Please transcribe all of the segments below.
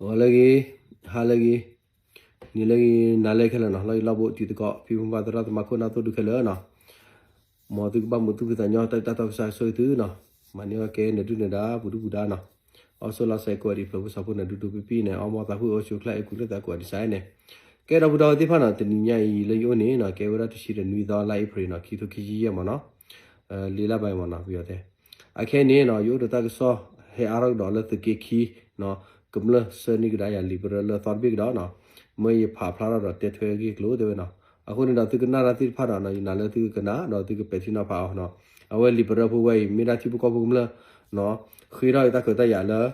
ဂီၤလၢအဂ့ၤ, ဟါလၢအဂ့ၤ, နံၤလၢအဂ့ၤ, နၤလၢအဂ့ၤခဲလၢာ်နီၤ, လီၢ်ဂ့ၤလီၢ်ဘူးတံၤသကိး ဖံဖုမၤသရၣ်သမါခိၣ်နၢ်သိၣ်ဒူခဲလၢာ်နီၤ, မ်သုကဘၣ်မုာ်သူၣ်ဖှံသးညီတၢ်အဲၣ်တၢ်တီကစၢ်ဆိၣ်ဂ့ၤသုနီၤ, မၤန့ၢ်အီၣ်ကဲနဒုၣ်နဒါ ပူၤဒုၣ်ပူၤဒါနီၤ, အီၣ်ဆိၣ်လီၤစဲးကိးဒံးဖျိးဖိစီၤဖိနဒူဒူပံပံန့ၣ် အီၣ်မီၢ်သးဖုၣ်အိၣ်ဆူၣ်ချၢၣ်အ့ၣ်ကူၤလၢသးကိးဒံးစဲးန့ၣ်, ကဲဒီပုၢ်ဒီဝဲၢ်သ့ၣ်တဖၣ်နီၤ, တနံၤညါအံၤလၢယအိၣ်န့ၣ်နီၤ, ကဲဝဲဒၣ်တဆံဒီးနွံသီလါအ့ဖြ့ၣ်နီၤ, ခံထိခံဆံယဲၢ်မးနီၤ, လံာ်လၢဘၣ်မးနီၤ, ပယီၤတဲ အခဲအံၤန့ၣ်နီၤ, ယအိၣ်ဒီးတၢ်ကစီၣ် ဟဲအါထီၣ်ကဒီးလၢသုးက့ခံနီၤ, ကမျၢၢ်ဆှၢန့ၢ်ကဒါယၤလံာ်ပရၢလၢသီတဘ့ၣ်ကဒီးနီၤ, မ့ၢ်ယဖးဖျါထီၣ်ဒီးတဲထွဲအဂ့ၢ်အကျိၤတဲဝဲနီၤ, အဃိန့ၣ်ဒီးသုကနၣ်တၢ်သ့ၣ်တဖၣ်ဒီးနီၤ, ယနာ်လၢသုကကနၣ်ဒီးသုကပဲာ်ထံနီၤဖးအီၤနီၤ, အဝဲလံာ်ပရၢဖိဝဲအံၤ မ့ၢ်ဒၣ်ထံဖိကီၢ်ဖိကမျၢၢ်နီၤ, ဃ့ထီၣ်တၢ်ခွဲးတၢ်ယာ်လၢ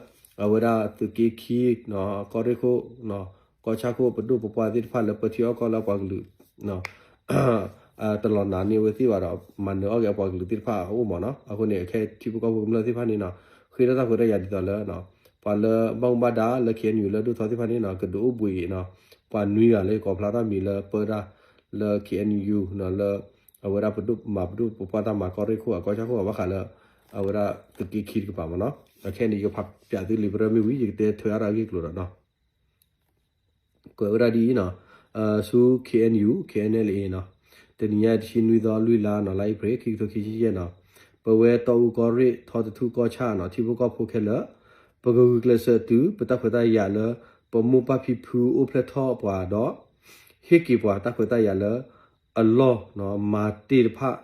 အဝဲဒၣ်သုးက့ခံနီၤ, ကီၢ်ရ့ၣ်ခိၣ်နီၤ, ကီၢ်ဆၣ်ခိၣ် ပဒိၣ်ပပှၢ်သ့ၣ်တဖၣ်လၢပၢထံအီၣ်ကီၢ်လၢအပှၤကလုာ် တလီၤနာ်န့ၢ်အဝဲသ့ၣ်ဘၣ်ဒီး မၤနၢၤအီၣ်က့ၤအပှၤကလုာ်သ့ၣ်တဖၣ်အအိၣ်မးနီၤ, အဃိန့ၣ် အခဲထံဖိကီၢ်ဖိကမျၢၢ်သ့ၣ်တဖၣ်န့ၣ်နီၤ, ဃ့ထီၣ်တၢ်ခွဲးတၢ်ယာ်ဒ်သိးလၢ ပှၤလၢဘၣ်မူဘၣ်ဒါလၢ ခ့ၣ်အဲၣ်ယူၣ် လၢဒိၣ်ထီသ့ၣ်တဖၣ်န့ၣ်နီၤ, ကဒုးအိၣ်ဘှံးနီၤ, ပှၤနွံဂၤလၢကိးဖျါထီၣ်မံၤလၢပၢတၢ်လၢ ခ့ၣ်အဲၣ်ယူၣ်နီၤ, လၢ အဝဲဒၣ်ပဒိၣ်မၤပဒိၣ်ပပှၢ်တၢ်မၤကီၢ်ရ့ၣ်ခိၣ် အကီၢ်ဆၣ်ခိၣ်အဘၣ်ဃးလၢ အဝဲဒၣ်သုးက့ခံတကပၤမးနီၤ, အခဲအံၤန့ၣ် ယကဖးပၠးသုလံာ်ပရၢမ့ၢ်ဝံၤ ယကတဲထွဲအါထီၣ်အဂ့ၢ်အကျိၤဒီးနီၤ ကွဲးဝဲဒၣ်ဒ်အံၤနီၤ, ဆူ ခ့ၣ်အဲၣ်ယူၣ် ခ့ၣ်အဲၣ်အလ်အ့နီၤ, တနံၤညါတဆံနွံသီလွံၢ်လါနီၤ, လါအ့ဖြ့ၣ် ခံကထိခံဆံယဲၢ်နီၤ, ပဝဲတီအူကီၢ်ရ့ၣ် ထီတထူၣ်ကီၢ်ဆၣ်နီၤ, ထံဖိကီၢ်ဖိခဲလၢာ် ပကဂုာ်ကျဲးစၢးတုၤ ပတၢ်ခွဲးတၢ်ယာ်လၢ ပမိၢ်ပၢ်ဖံဖုအိၣ်ဖျဲၣ်ထီၣ်ပှၤဒီး ဟ့ၣ်က့ၤပှၤတၢ်ခွဲးတၢ်ယာ်လၢ အလီၢ်နီၤ, မၤတ့ၢ်တဖၣ်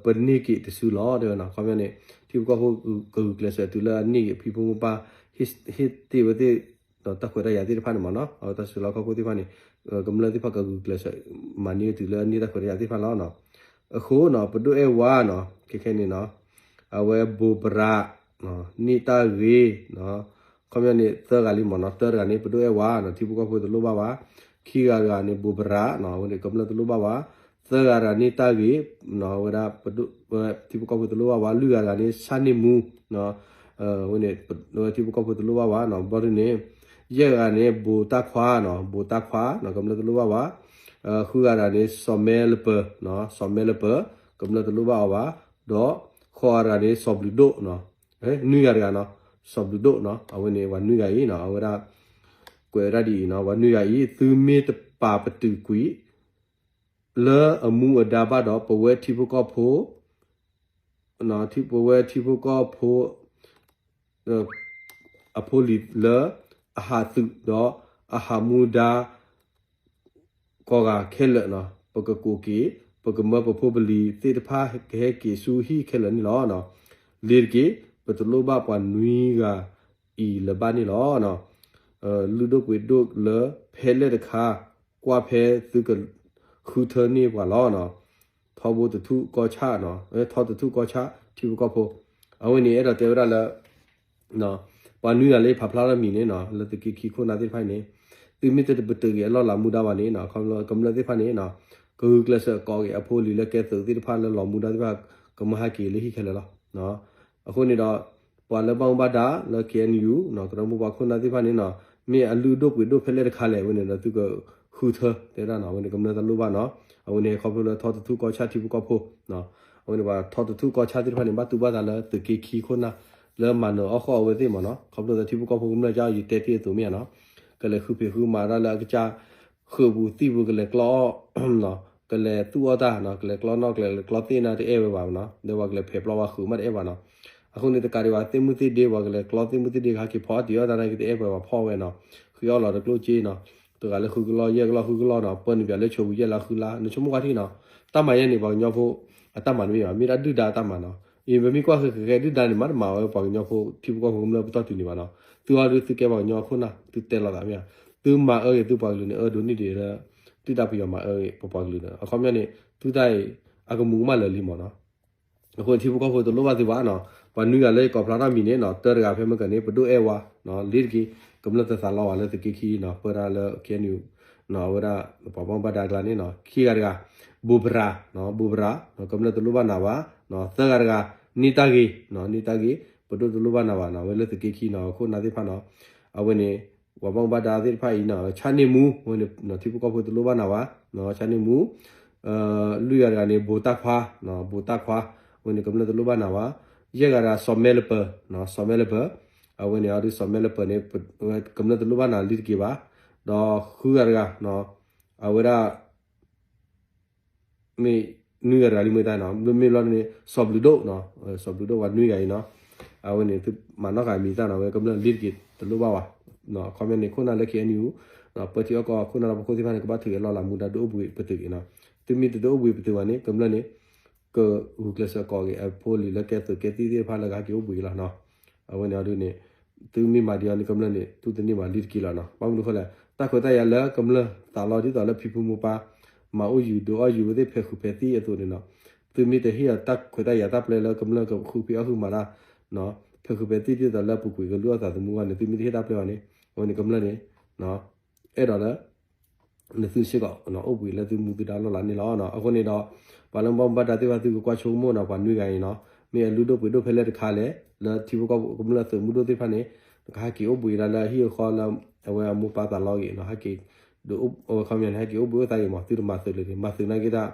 ပန့ၢ်က့ၤတစုလီၤ တဲဝဲနီၤ, ခီပညီန့ၣ် ထံဖိကီၢ်ဖိကဂုာ်ကျဲးစၢးတုၤလၢအန့ၢ်က့ၤဖံဖိမိၢ်ပၢ် ဟ့ၣ်တ့ၢ်ဝဲသ့ၣ် ဒီးတၢ်ခွဲးတၢ်ယာ်သ့ၣ်တဖၣ်န့ၣ်မးနီၤ, အဝဲတၢ်စုလီၢ်ခီၣ်ခိၣ်သ့ၣ်တဖၣ်န့ၣ် ကမျၢၢ်သ့ၣ်တဖၣ်ကဂုာ်ကျဲးစၢး မၤန့ၢ်တုၤလၢအန့ၢ်တၢ်ခွဲးတၢ်ယာ်သ့ၣ်တဖၣ်လီၤနီၤ, အဃိနီၤ ပဒိၣ်အဲၣ်ဝါနီၤ, ခဲခဲန့ၣ်နီၤ, အဝဲဘိးဘရး န့ၢ်တၢ်ဂ့ၤ ခီပညီန့ၣ် သၢဂၤလံမးနီၤ, တၢတဂၤန့ၣ် ပဒိၣ်အဲၣ်ဝါနီၤ, ထံဖိကီၢ်ဖိတလိၣ်ဘၣ်ဝဲ, ခံဂၤတဂၤန့ၣ် ဘိးဘရးနီၤ, အဝဲန့ၣ်ကမျၢၢ်တလိၣ်ဘၣ်ဝဲ, သၢဂၤတဂၤန့ၢ်တၢ်ဂ့ၤနီၤ, အဝဲဒၣ် ထံဖိကီၢ်ဖိတလိၣ်ဘၣ်ဝဲ, လွံၢ်ဂၤတဂၤန့ၣ် ဆၣ်န့ၢ်မူနီၤ, အဝဲန့ၣ် ထံဖိကီၢ်ဖိတလိၣ်ဘၣ်ဝဲနီၤ, ဘျီဒ်န့ၣ် ယဲၢ်ဂၤန့ၣ် ဘိးတၢ်ခွါနီၤ, ဘိးတၢ်ခွါနီၤ, ကမျၢၢ်တလိၣ်ဘၣ်ဝဲ, ဃုဂၤတဂၤန့ၣ် စီၤမဲလပၢၤနီၤ, စီၤမဲလပၢၤ ကမျၢၢ်တလိၣ်ဘၣ်အီၤဘၣ်, ဒီးဃိးဂၤတဂၤန့ၣ် စီၤဘျုးဒိၣ်နီၤ, နွံဂၤတဂၤနီၤ, စီၤဘျုးဒိၣ်နီၤ, အဝဲန့ၣ်ပှၤနွံဂၤအံၤနီၤ, အဝဲဒၣ် ကွဲးဝဲဒၣ်ဒ်အံၤနီၤ, ပှၤနွံဂၤအံၤ သုမ့ၢ်တပာ်ပတုာ်ကွံာ် လၢအမူအဒါဘၣ်ဒီး ပဝဲထံဖိကီၢ်ဖိ ထံ ပဝဲထံဖိကီၢ်ဖိ အဖိလံၤလၢ အဟးသုးဒီးအဟးမူဒါ ကိးဂၤခဲလၢာ်နီၤ, ပကကိးက့ၤ ပကမၢပဖိပလံၤသ့ၣ်တဖၣ်ကဟဲက့ၤဆူဟံၣ်ခဲလၢာ်န့ၣ်လီၤ. လ့ၤတက့ၢ်, ပတလိၣ်ဘၣ်ပှၤနွံဂၤအံၤလၢၤဘၣ်န့ၣ်လီၤ. လုၢ်ဒိၣ်ပှ့ၤဒိၣ်လၢဖဲလဲၣ်တခါ ကွၢ်ဖဲသုကဃုထၢန့ၢ်ပှၤလီၤ. ထီဘိတထူၣ်ကီၢ်ဆၣ်နီၤ, ထီတထူၣ်ကီၢ်ဆၣ် ထံဖိကီၢ်ဖိ, အဝဲန့ၣ်အဲၣ်ဒိးတဲဝဲဒၣ်လၢ ပှၤနွံဂၤလၢဖးဖျါထီၣ်မံၤန့ၣ်နီၤ, လၢသုးက့ခံခိၣ်နၢ်သ့ၣ်တဖၣ်အံၤန့ၣ်, သုမ့ၢ်တပတုာ်က့ၤအလီၢ်လၤမူဒါဘၣ်န့ၣ်နီၤ, ကမျၢၢ်သ့ၣ်တဖၣ်န့ၣ်နီၤ, ကဂုာ်ကျဲးစၢးကိးက့ၤအဖိလံၤလၢကဲသုးသ့ၣ်တဖၣ်လၢလီၤမူဒါသ့ၣ်တဖၣ် ကမၢဟဲက့ၤလၢဟံၣ်ခဲလၢာ်လီၤ. အဃိန့ၣ်ဒီး ပှၤလၢဘၣ်မူဘၣ်ဒါလၢ ခ့ၣ်အဲၣ်ယူၣ် ကရၢမိၢ်ပှၢ်ခိၣ်နၢ်သ့ၣ်တဖၣ်န့ၣ်နီၤ, မ့ၢ်အလုၢ်ဒိၣ်ပှ့ၤဒိၣ်ဖဲလဲၣ်တခါလဲၣ် အဝဲန့ၣ်ဒီးသုကဃုထၢတဲဒၣ်နီၤ, အဝဲန့ၣ်ကမျၢၢ်တလိၣ်ဘၣ်နီၤ, အဝဲန့ၣ်ခီဖျိလၢထီတထူၣ်ကီၢ်ဆၣ်ထံဖိကီၢ်ဖိ, အဝဲန့ၣ်ပှၤထီတထူၣ်ကီၢ်ဆၣ်သ့ၣ်တဖၣ်န့ၣ် ဘၣ်တူၢ်ဘၣ်သးလၢသုးက့ခံခိၣ်နၢ် လၢမၤနၢၤအီၣ်ဃီၣ်အဝဲသ့ၣ်မးနီၤ, ခီဖျိလၢထံဖိကီၢ်ဖိကမျၢၢ်ကယတဲတ့ၢ်အသိးမ့ၢ်ဧါနီၤ, ကလဲၤဃုဖံးဃုမၤတၢ်လၢအကစၢ် ဃုာ်ပူၤသံၣ်ပူၤ ကလဲၤကျီအီၣ် ကလဲၤသူၣ်အီၣ်တၢ်နီၤ, ကလဲၤကျီနီၣ် ကလဲၤကျီသ့ၣ်နၢ်တအဲၣ်ဝဲဘၣ်နီၤ, ဒီးပှၤကလဲၤဖဲးပျီဝဲဃုာ်မးတအဲၣ်ဘၣ်နီၤ, အဃိန့ၣ်တကးဒံးဘၣ် သ့ၣ်မုၢ်သ့ၣ်ဒ့ ပှၤကလဲၤကျီသ့ၣ်မုၢ်သ့ၣ်ဒ့ခါက့ၤဖီအီၣ်တံၢ်အီၣ်တၢ်န့ၣ်က့ၤတအဲၣ်ပှၤဘၣ်ဖီၣ်ဝဲနီၤ, ဃ့အီၣ်လီၤတကျိၣ်စ့နီၤ, တဂၤလၢဃုကလီၢ်ယဲၢ်ကလီၢ်ဃုကလီၢ်နီၤ, ပၢနုာ်ပၠးလၢဆိးပူၤယဲၢ်လါဃုလါ, နဆိကမိၣ်ကွၢ်ထံနီၤ, တၢ်မၤယဲၢ်န့ၣ် ပှၤကညီဖိ အတၢ်မၤတမ့ၢ်ဘၣ်, မ့ၢ်ဒၣ်ဒုၣ်ဒါအတၢ်မၤနီၤ, အံၤပမ့ၢ်ကွၢ်ဃဲဃဲဒုၣ်ဒါန့ၣ် မၤတမၤဝဲပှၤကညီဖိထံဖိကီၢ်ဖိကမျၢၢ်ပတီၢ်တုၤန့ၣ်ဘၣ်နီၤ, သုအီၤဒုးသုကဲပှၤကညီအခိၣ်နၢ် သုတဲလီၤသးမ့ၢ်ဧါ, သုမၤအၢက့ၤသုပှၤကလုာ်န့ၣ် အၢဒိးန့ၢ်ဒံးလၢ ဒုၣ်ဒါပယီၤမၤအၢက့ၤပပှၤကလုာ်န့ၣ် အခီပညီန့ၣ် သုတၢ်အံၤ အကမူၤကမၣ်လၢာ်လံမးနီၤ, အဃိထံဖိကီၢ်ဖိတလိၣ်ဘၣ်သုဘၣ်နီၤ, ပှၤနွံဂၤလၢယကိးဖျါထီၣ်မံၤန့ၣ်နီၤ, တၢတဂၤဖဲမ့ၢ်ကန့ၣ် ပဒိၣ်အဲၣ်ဝါ, လ့ၤတက့ၢ်, ကမျၢၢ်တသးလီဝဲလၢသုးက့ခံနီၤ, ပၢတၢ်လၢ ခ့ၣ်အဲၣ်ယူၣ် အဝဲဒၣ် ပှၤဘၣ်မူဘၣ်ဒါအကျါန့ၣ်နီၤ, ခံဂၤတဂၤ ဘိးဘရး, ဘိးဘရး ကမျၢၢ်တလိၣ်ဘၣ်နၤဘၣ်, သၢဂၤတဂၤ န့ၢ်တၢ်ဂ့ၤ, န့ၢ်တၢ်ဂ့ၤ ပဒိၣ်တလိၣ်ဘၣ်နၤဘၣ်နီၤ, အဝဲလၢသုးက့ခံနီၤ ခိၣ်နၢ်သ့ၣ်တဖၣ်နီၤ, အဝဲန့ၣ် ပှၤဘၣ်မူဘၣ်ဒါသ့ၣ်တဖၣ်အံၤနီၤ, ဆၣ်န့ၢ်မူ အဝဲန့ၣ် ထံဖိကီၢ်ဖိတလိၣ်ဘၣ်နၤဘၣ်, ဆၣ်န့ၢ်မူ လွံၢ်ဂၤတဂၤန့ၣ် ဘိးတၢ်ခွါ, ဘိးတၢ်ခွါ အဝဲန့ၣ်ကမျၢၢ်တလိၣ်ဘၣ်နၤဘၣ်, ယဲၢ်ဂၤတဂၤ စီၤမဲလပၢၤ, စီၤမဲလပၢၤ အဝဲန့ၣ်အဒုးစီၤမဲလၢပၢၢ်န့ၣ် ကမျၢၢ်တလိၣ်ဘၣ်နၤလံတက့ၢ်ဘၣ်, ဒီးဃုဂၤတဂၤ အဝဲဒၣ် မ့ၢ်နွံဂၤတဂၤလံမ့ၢ်တၢ်နီၤ, မ့မ့ၢ်ဘျီန့ၣ် စီၤဘျုးဒိၣ်, စီၤဘျုးဒိၣ်ဝဲနွံဂၤအံၤနီၤ, အဝဲန့ၣ်သုမၤနီၣ်ဃာ်မံၤတၢ်နီၤ, အဝဲကမျၢၢ်လံတက့ၢ်တလိၣ်ဘၣ်ဝဲ, အခီပညီန့ၣ် ခိၣ်နၢ်လၢ KNU ပၢထံအီၣ်ကီၢ် ခိၣ်နၢ်ဒီးပခိၣ်သ့ၣ်တဖၣ်န့ၣ် ကဘၣ်ထုးက့ၤအလီၢ်လၤမူဒါ ဒုးအိၣ်ဘှံးပတုာ်က့ၤနီၤ, သုမ့ၢ်တဒုးအိၣ်ဘှံးပတုာ်ဘၣ်န့ၣ် ကမျၢၢ်န့ၣ် ကဂုာ်ကျဲးစၢးကိးက့ၤအဖိလံၤလၢကဲသုးကဲသံၣ်သ့ၣ်တဖၣ်လၢကဟဲက့ၤအိၣ်ဘှံးလီၤနီၤ, အဝဲန့ၣ်အဒုးန့ၣ် သုမ့ၢ်မၤဒံးအီၤန့ၣ် ကမျၢၢ်န့ၣ် တူၢ်တန့ၢ်ဘၣ်လံတက့ၢ်လီၤနီၤ, ဘၣ်မနုၤအဃိလဲၣ် တၢ်ခွဲးတၢ်ယာ်လၢကမျၢၢ်သးလီဒ်သိးလၢဖံဖုမိၢ်ပၢ် မၤအိၣ်ယုာ်ဒုးအီၣ်ယုာ်ဝဲသ့ၣ်ဖဲးဃုာ်ဖဲးသံၣ်အသိးန့ၣ်နီၤ, သုမ့ၢ်တဟ့ၣ်အီၤတၢ်ခွဲးတၢ်ယာ်တၢ်ပျဲလၢကမျၢၢ်ကဃုဖံးအီၣ်ဃုမၤတၢ် ဖဲးဃုာ်ဖဲးသံၣ်ဒ်သိးလၢပူၤကွံာ်ကလုၢ်အီၣ်သးသမူအဂီၢ်န့ၣ် သုမ့ၢ်တဟ့ၣ်တၢ်ပျဲဘၣ်န့ၣ် အဝဲန့ၣ်ကမျၢၢ်န့ၣ် အဲၣ်ဒိးလၢ နသုစ့ၢ်ကီး အိၣ်ဘှံးလၢသုမူသုဒါလီၢ်လၤန့ၣ်လီၤ. အဃိန့ၣ်ဒီး ပှၤလၢဘၣ်မူဘၣ်ဒါသ့ၣ်တဖၣ် သုကကွၢ်ဆိကမိၣ်နီၤ ပှၤနွံဂၤအံၤနီၤ, မ့ၢ်အလုၢ်ဒိၣ်ပှ့ၤဒိၣ်ဖဲလဲၣ်တခါလဲၣ်, လၢထံဖိကီၢ်ဖိကမျၢၢ်သုးမုၢ်ဒိၣ်သ့ၣ်တဖၣ်န့ၣ် နကဟဲက့ၤအိၣ်ဘှံးဒၣ်လၢအဟံၣ်အဃီလၢ အဝဲအမိၢ်ပၢ်သးလီဂ့ၤနီၤ, ဟဲက့ၤ အဝဲခီပညီန့ၣ် ဟဲက့ၤအိၣ်ဘှံးအိၣ်သးဂ့ၤမး, သုတမၤသုးလၢၤန့ၣ် မၤသုးနာ်က့တၢ်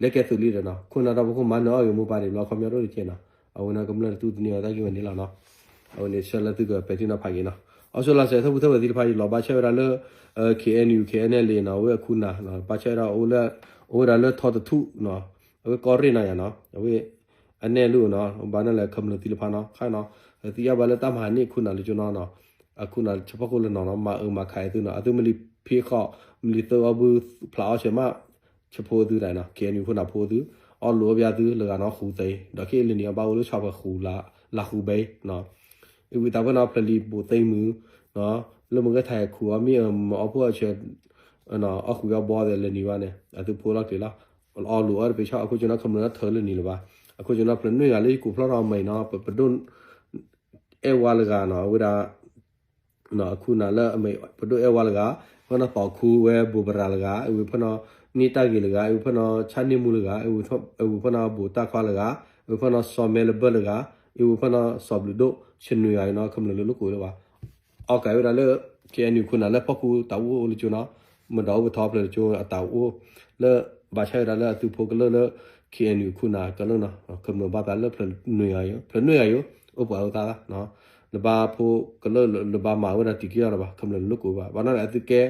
လဲၤကဲသုးလံဒီးနီၤ, ခိၣ်နၢ်တၢ်ဖိခိၣ်မၤနၢၤအီၣ်ဂ့ၤမိၢ်ပၢ်ဒံးဘျီ ခီပညီတအိၣ်တကဲနီၤ, အဝဲန့ၣ်ကမျၢၢ်တတူၢ်တန့ၢ်အီၤတၢ်ဂ့ၢ်ဝဲန့ၣ်လီၤနီၤ. အဝဲန့ၣ်ဆၢလၢသုကပဲာ်ထံနီၤဖးက့ၤနီၤ, အီစထြ့လၤစဲး ထၢၣ်ဖုထၢၣ်ဝဲၤသ့ၣ်တဖၣ်အံၤ လီၤဘၣ်ဆၣ်ဝဲဒၣ်လၢ KNU KNLA နီၤ, အဝဲအခုနၤ ဘၣ်ဆၣ်ဝဲဒၣ် အိၣ်ဝဲဒၣ်လၢထီတထူၣ်နီၤ, အဝဲကီၢ်ရ့ၣ်နီၤယၤနီၤ, အဝဲ အနဲၣ်လူၢ်နီၤ, ဘၣ်န့ၣ်လဲၣ် ခမျၢၢ်သ့ၣ်တဖၣ်နီၤ, ခါနီၤ, သံအါဘၣ်လၢတၢ်မၤဟးန့ၢ်ခိၣ်နၢ်လၢကၠိနီၤနီၤ, အခုနၤဆၢဖီခိၣ်လၢနီၤနီၤ, မၤအၢမၤခးအသုနီၤ, အသုမ့ၢ်လံဖ့ဃီး, မ့ၢ်လံသၢအီၣ်ဘုဖျးအီၣ်ဆဲးမး, ဆၢဖိသုဒၣ်နီၤ, KNU ခိၣ်နၢ်ဖိသု, အီၣ်လိာ်အီၣ်ဘၣ်သုလၢဂၤနီၤ, ဃူသ့, ဒီးခဲအံၤလၢန့ၣ် အဘၣ်အိၣ်လၢဆီဖဲဃူ, လၤဃူဘဲ, အဝံသးပှၢ်နီၤ ဖျၢၣ်လံၤဘိးသ့မုၢ်, လၢမုၢ်ဂဲၤထၢၣ်ဃူအီၤမ့ၢ်အီၣ်ဖိအီၣ်ဆဲး အီၣ်ဃူအီၣ်ဘီသ့လၢန့ၣ်ဘၣ်န့ၣ် အသုဖိလီၤကျဲၤလီၤ, အီၣ်လိာ်အီၣ်တပ့ၤဆီၣ် အခိၣ်ကၠိနီၤ ခမျၢၢ်နီၤထၢလၢန့ၣ်လၢၤဘၣ်, အခိၣ်ကၠိနီၤ ဖျၢၣ်နွံဂၤလၢယကိးဖျီထီၣ်အမဲာ်နီၤ, ပဒိၣ် အဲၣ်ဝါလၢဂၤနီၤ, အဝဲဒၣ် အခုနၤလၢအမ့ၢ်ပဒိၣ်အဲၣ်ဝါလၢဂၤ, ဖဲနီၤသီခူဝဲဘိးပရၤလၢဂၤ, အဝံၤဖဲနီၤ န့ၢ်တၢ်ဂ့ၤလၢဂၤ, အဝံၤဖဲနီၤ ဆၣ်န့ၢ်မူလၢဂၤ, အဝံၤဖဲနီၤဘိးတၢ်ခွါလၢဂၤ, အဝံၤဖဲနီၤစီၤမဲလၢဘၢၣ်လၢဂၤ, အဝံၤဖဲနီၤစီၤဘျုးဒိၣ် ဆနွံဂၤအံၤနီၤ ခမျၢၢ်လၢလိာ်ကွဲလၢၤဘၣ် အီၣ်ကးဝဲဒၣ်လၢ KNU ခိၣ်နၢ်လၢဖီခိၣ်တၢ်အိၣ်လၢကၠိနီၤ, မ့ၢ်ဒီးအိၣ်ပထီဖျၢၣ်လၢကၠိအတၢ်အိၣ်, လၢဘၣ်ဆၣ်ဝဲဒၣ်လၢအသုဖိကလၢၢ်လၢ KNU ခိၣ်နၢ်ကလၢၢ်နီၤ, ခမျၢၢ်ဘၣ်သးလၢဖျၢၣ်နွံဂၤယိၤ, ဖျၢၣ်နွံဂၤယိၤ, အိၣ်ပှၤအိၣ်သး, လၢဘၣ်ဖိကလၢၢ်လၢဘၣ်မၤဝဲဒၣ်တံၤက့အီၤလၢၤဘၣ်, ခမျၢၢ်လၢလိာ်ကွဲဘၣ်, ဘၣ်နီၤအသုကဲ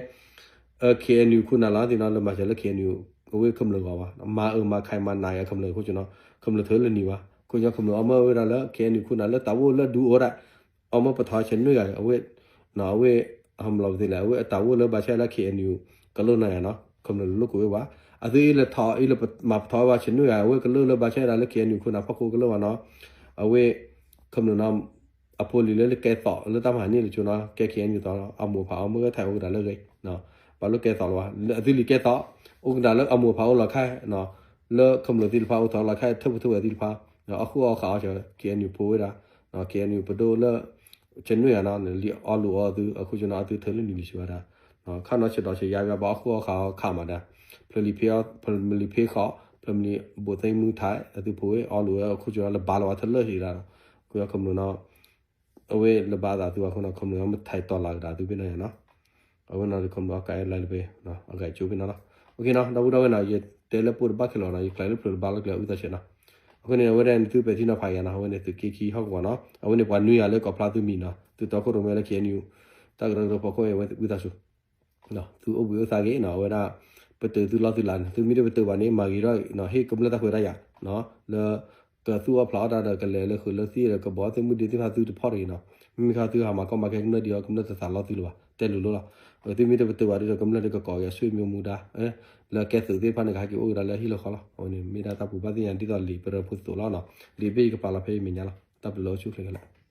KNU ခိၣ်နၢ်လီၤသ့ၣ်နီၤ လၢမၤစၢၤလၢ KNU အဝဲခမျၢၢ်ဂီၢ်ဘၣ်, မၤအၢမၤခးမၤနးယၤခမျၢၢ်ခိၣ်ကၠိနီၤ, ခမျၢၢ်ထၢလၢန့ၣ်ဘၣ်, ခိၣ်ကၠိခမျၢၢ်အီၣ်မၢဝဲဒၣ်လၢ KNU ခိၣ်နၢ်လၢတၢ်အိၣ်လၢဒူအိၣ်ဒၣ်, အီၣ်မၢပထီဆဲးနွံဂၤ, အဝဲ အဝဲ ဟမလီၤပသ့လဲၣ်, အဝဲအတၢ်အိၣ်လၢဘၣ်ဆၣ်လၢ KNU ကလၢၢ်နီၤယၤနီၤ, ခမျၢၢ်လၢလိာ်ကွဲဝဲဘၣ်, အသုအံၤလၢထီအံၤလၢမၤပထီဝဲဘၣ်ဆဲးနွံဂၤ, အဝဲကလၢၢ်လၢဘၣ်ဆၣ်ဝဲဒၣ်လၢ KNU ခိၣ်နၢ်ဖီခိၣ်ကလၢၢ်ဘၣ်နီၤ, အဝဲ ခမျၢၢ်နီၤ အဖိလံၤလၢကဲသိးလၢတၢ်မၤန့ၢ်လၢကၠိနီၤ ကဲ KNU သိးနီၤ အမိၢ်ဖးအီၣ်မၢဝဲထဲအိၣ်ကဒါလၢဂ့ၤ, ပှၤလၢကဲသိးလၢၤဘၣ်, အသုလံၤကဲသိး, အိၣ်ကဒါလၢအမိၢ်ဖးအိၣ်လီၤခါ, လၢခမျၢၢ်သ့ၣ်တဖၣ်အိၣ်ထီၣ်လီၤခါ ထၢၣ်ဖိထၢၣ်ဝဲသ့ၣ်တဖၣ်, အီၣ်ဃုာ်အီၣ်ဃာ်အီၣ်ဆၢ KNU ဖိဝဲဒၣ်, KNU ပဒိၣ်လၢ ဆဲးနွံဂၤနီၤ လံအီၣ်လိာ်အီၣ်သု အခိၣ်ကၠိနီၤ အသုထၢလၢန့ၣ်လံၤဆံးဝဲဒၣ်, ခါနီၤဆဲးဒီးဆဲးယါဘၣ် ပှၤအီၣ်ဃုာ်အီၣ်ဃာ်အီၣ်ခးမးဒၣ်, ဖျၢၣ်လံၤဖ့အီၣ် ဖျၢၣ်လံၤဖ့ဃီး ဖျၢၣ်လံၤဘိးသ့မုၢ်ထါ အသုဖိဝဲအီၣ်လိာ်ဝဲအခိၣ်ကၠိနီၤ လၢဘါလီၤဝဲထၢလၢာ်ဆံးဒၣ်, ခမျၢၢ်နီၤ အဝဲလၢဘါသးသုဘၣ်အဃိနီၤ ခမျၢၢ်မ့ၢ်ထံးတီၤလၤကဒါသုဖဲနီၤယါနီၤ, အဝဲနီၤ ခမျၢၢ်အီၣ်ကးအလါလၢဖဲ အဂၤကၠိဖဲနီၤလီၤ, အိၣ်နီၤ ဒီပုၢ်ဒီဝဲၢ်နီၤ ယတဲလၢပအိၣ်တဘၣ်ခဲလၢာ်နီၤ ယကျဲးလၢဖျၢၣ်တဘါလၢကျဲအုၣ်သးဆဲးနီၤ, အဃိန့ၣ် အဝဲဒၣ်န့ၣ် သုပဲာ်ထံနီၤဖးယါနီၤ အဝဲန့ၣ်သုးက့ခံဟီၣ်ကဝီၤနီၤ အဝဲန့ၣ်ပှၤနွံဂၤလၢကီၢ်ဖျါသုမံၤနီၤ သုတီခိၣ်ရိၣ်မဲလၢ KNU တၢ်ကရၢကရိဖီခိၣ်အဝဲဝံသးစူၤ သုအိၣ်ဘှံးအိၣ်သးဂ့ၤနီၤ အဝဲဒၣ် ပတုာ်သုလီသုလးန့ၣ် သုမ့ၢ်တပတုာ်ဘၣ်န့ၣ် မၤဂ့ၤထီၣ်နီၤ ဟ့ၣ်ကမျၢၢ်တၢ်ခွဲးတၢ်ယာ်နီၤ လၢ ကသူၣ်အီၣ်ဖျးအီၣ်တၢ်ဒီးကလဲၤလၢဃုာ်လၢသံဒီးကဘီသ့ၣ်မုၢ်ဒ့သ့ၣ်တဖၣ်သုတဖီၣ်တဂ့ၤနီၤ မ့မ့ၢ်ခါသုဟးမၤကီမၤခဲကမျၢၢ်ဒံးအီၤ ကမျၢၢ်တသးလီသုလၢၤဘၣ် တဲလိၤလိၤလီၤ သုမ့ၢ်တပတုာ်ဘၣ်ဒီးကမျၢၢ်ဒ်ကကိးက့ၤအဆွေမျိုးမူဒါ လၢကဲသုးသ့ၣ်တဖၣ်န့ၣ် ကဟဲက့ၤအိၣ်ကဒါလၢဟံၣ်လၢဃီလီၤ အဝဲန့ၣ်မ့ၢ်ဒၣ်တၢ်ပူၤဘၣ်သ့ၣ်ညါဒ်သိးလံာ်ပရၢဖိသသိးလီၤနီၤ လံာ်ဘ့ၣ်ယကပာ်လီၤဖဲယမဲာ်ညါလီၤ တၢ်ဘျုးလၢအိၣ်ဆူၣ်ချ့ခဲလၢာ်